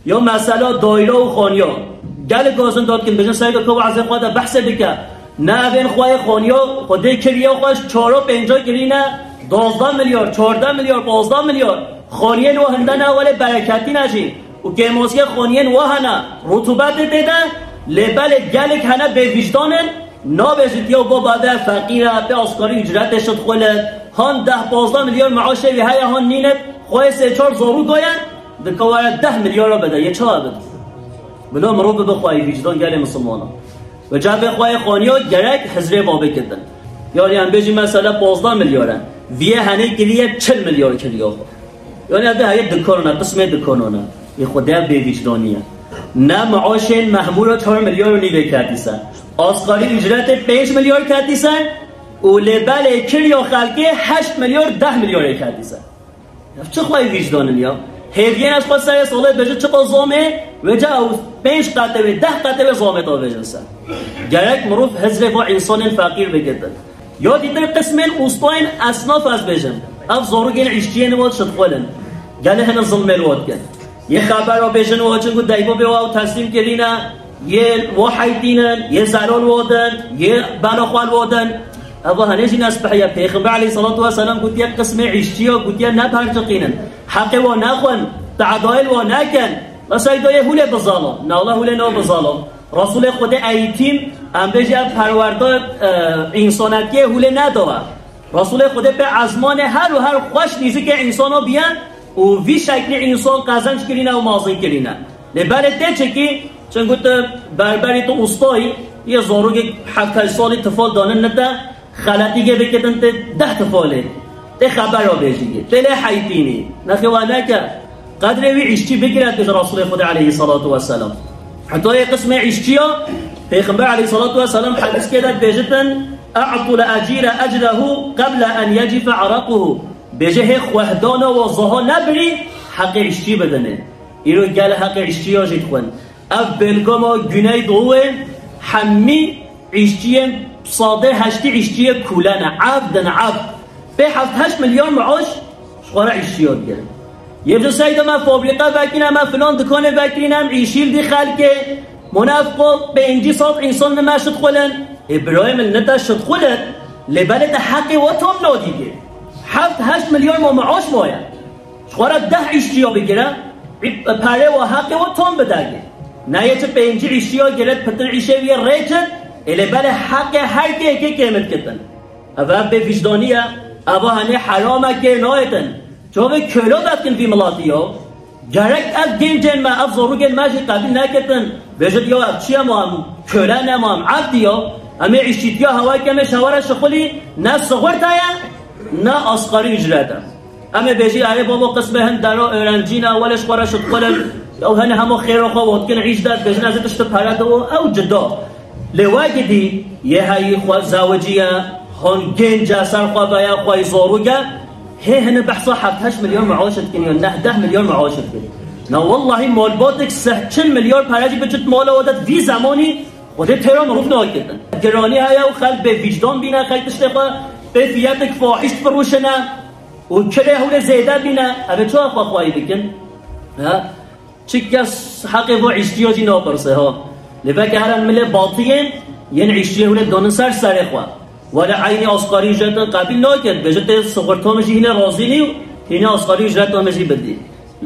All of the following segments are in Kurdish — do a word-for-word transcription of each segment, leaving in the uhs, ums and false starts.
Ya mesela dayra û xaniya. Gelek gazin dot kin, bijin seyda ka wazê xwe de behsê bike. Ne evên xwe yê xaniya, xwedê kiriye xwe çaro pênca kirîne, duwazdeh milyar, çardeh milyar, pazdeh milyar. Xaniyên wa hinde ne welê bereketî ne jî. Û kêmosiye xaniyên wa hene, rutubetê tê de, lê belê gelek hene bêvîcdan in, nabêjit ya baba de feqîr e, pê asgarî ücretê şit xwe le, han deh pazdeh milyar meaşê wî heye, han nînet, xwe sê çar zarû goye, dikewere deh milyara bide, yê çawa bide? Bila mirov bibe xweyî vîcdan gelê misilmana. Ve cevê xweyê xaniya gerek hizrê va bikitin. Yani em bêjî mesela pazdeh milyar e. Viyê henê kiriye çil milyar kiriya xwe. Yani evde heye dikanan e, qismê dikanan e. Yê xwe de bêvîcdanî ye. Ne meaşên memûra çar milyar û nîvê ketî ser. Asgarî ücretê pênc milyar ketî ser û lê belê kiriya xelkê heşt milyar, deh milyarê ketî ser. Ya çi xweyî vîcdan in ya? Hêviyên ez xwe serê salê bêjin çiqa zomê, vêca ew pênc qetê wê, deh qetê wê zomê ta bêjin ser. Gerek mirov hizrê va însanên feqîr bigitin. Ya dîtir qismên ustayên esnaf ez bêjim. Ev zarokên îşçiyên wa şitxwelin. Gelê hene zilmê li wa dikin. Yê xebera bêjin wa çin ku deybo bê wa ew teslîm kirîne, yê wa heytînin, yê zeral wa din, yê bela xwe li wa din. Eva hene jî nesbihiye. Pêxember aleyhissalatu vesselam gotiye qismê îşçiya gotiye neperçiqînin. Heqê wa nexwin, teadayê li wa nekin. Mesela da yê hûlê bizalo. Nala hûlê nav bizalo. Rasulê Xwedê eğitim, em bêjî ev perwerda, e, însanetiyê hûlê nedawe. Rasulê Xwedê pê ezmanê her û her xweş nîzikê însana biye û vî şeklî însan qezenc kirîne û mazin kirîne. Lê belê tê çekî, çinku tu berberî tu ustayî, yê zarokê heft heşt salî tifal danin nite, xeletîgê bikitin tê deh tifalê. Tê xebera bêjî, tê lê heytînî. Nexê wa neke. Qedrê wî îşçî bigire, dibêje Rasulê Xwedê aleyhissalatu vesselam. Heta yê qismê îşçiya, Pêxember aleyhissalatu vesselam hedîskê de dibêjitin, "E'tul ecîre ecrehu qebla en yecife araquhu." Bêje hê xwehdana wa zaha nebirî, heqê îşçî bidinê. Îro gel heqê îşçiya jî dixwin. Ev belgama Güneydoğu hemî îşçiyên, sadê heştî îşçiyê kûle ne, evd in, evd. Pê heft heşt milyar meaş ji xwe re îşçiya digirin. Yê bi seyda me fabrîqe vekirîne, me filan dikanê vekirîne, em îşî li dî xelkê, mona ev xwe pêncî sed însan li me şitxulin. Ê birayê min li te şitxulin, lê belê te heqê we tam nadî dê. Heft heşt milyar ma meaş maye. Ji xwe re deh îşçiya bigire, î-, perê we heqê we tam bidagê. Neyê çi pêncî îşçiya giret, pitir îşê wî rê çin, ê lê belê heqê her kê yekê kêmit kitin. Ev, ev bêvîcdanî ye, eva henê heram e kê nayêtin. Çavê kölo vedikin vî milatî ya. Gerek ev gencên me, ev zarokên me jî qebîl nekitin. Bêjit ya ev çi ye ma em köle ne ma em evdî ya. Em ê îşçîtiya hewa ke em ê şewa re şixulî ne sigorta ye, ne asgarî ücret e. Em ê bêjî, "Erê babo, qismê hin dera öğrencî ne, welê ji xwe re şitxulin." Ew hene hema xêra xwe wotkin, îş de dibêjin, "Ez ê tişt pere diwo." Ew cida. Lê we gidî, yê heyî xwe zewicî ye, hon genc e, ser xwe veye, xwe zarok e, hê hini behsa heft heşt milyon meaş dikin ya neh deh milyon meaş dikin. Na wellahî malbatek seh çil milyar pere jî bicit mala we de vî zemanî Xwedê têra mirov nakitin. Giranî heye û xelk bê vîcdan bîne, xelk tiştê xwe pê fiyetek fahîş difirûşine û kirê hûlê zêde bîne. Ev ê çawa xwe xweyî bikin? Ha? Çi kes heqê bo îşçiya jî napirse, ha? Lê veke herin milê batiyên yên îşçiyê hûlê donin ser serê xwe. Wele eynî asgarî ücretin qebîl nakin. Bêje tê sigorta min jî hînê razî nî û hînê asgarî ücreta min jî bidî.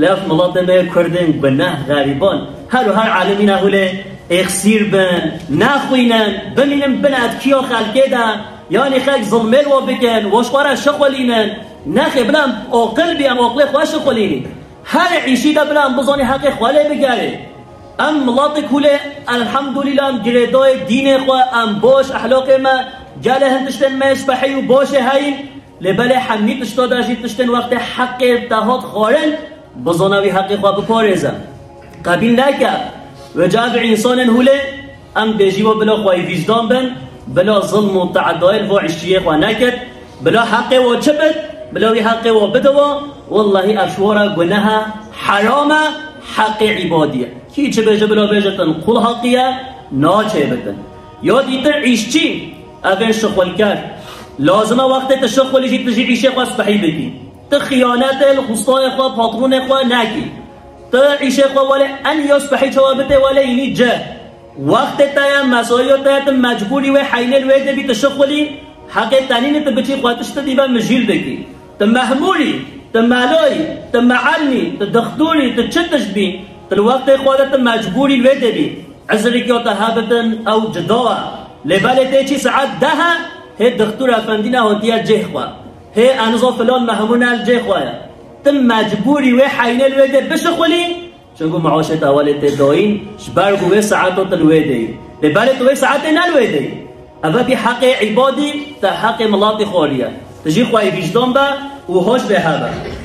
Lê ev miletê me yê Kurdên guneh, xerîban, her û her elimîne hûlê êxsîr bin, nexwînin, bimînin bin etkiya xelkê de, yanî xelk zilmê li we bikin, we ji xwe re şixulînin. Nexê, bila em aqil bî, em aqilê xwe şixulînî. Her îşî de bila em bizanî heqê xwe lê bigerê. Em miletek hûlê, elhamdulîla, em girêdayê dînê xwe, em baş, ehlaqê me, gelê hin tiştên me yê spehî û başê heyîn. Lê belê hemî tişta de jî tiştên wextê heqê te hat xwarin, bizana wî heqê xwe biparêze. Qebîl neke. Wê ca ev însanên hûlê, em bêjî we bila xweyî vîcdan bin, bila zilm û teadayê li va îşçiyê xwe nekit, bila heqê we çi bit, bila wî heqê we bide we, wellahî ev ji we re guneh e, heram e, heqê îbadî ye. Kî çi bêje bila bêje tin qul heqî ye, naçê bitin. Ya dîtir îşçî, ev ê şixulker. Lazim e wextê tu şixulî jî tu jî îşê xwe spehî bikî. Tu xiyanetê li xustayê xwe, patronê xwe nekî. Tu îşê xwe wele en yo spehî çawa bite wele yînî ce. Wextê te ye, mesoyo te ye, tu mecbûrî wê heynê li wê de bî, tu şixulî, heqê te nîne tu biçî xwe tişt dî be mijîl bikî. Tu mehmûrî, tu meloyî, tu meelmî, tu dixtûrî, tu çi tişt bî, tu li wextê xwe de tu mecbûrî li wê de bî. Ezirîk yo te hebitin ew cida e. Lê belê tê çî saet deh e, hê dixtûr efendî ne hotiye cêh xwe. Hê enizo filan mehmûne li cê xwe ye. Tim mecbûrî wê heynê li wê dê bişixulî, çunku meaşê te welê tê dayîn, ji ber ku wê saeto tu li wê dê yî. Lê berê tu wê saetê ne li wê dê yî. Eve bî heqê îbadî, te heqê milatî xwariye. Tu jî xweyî vîjdan be û hoş bê hebe.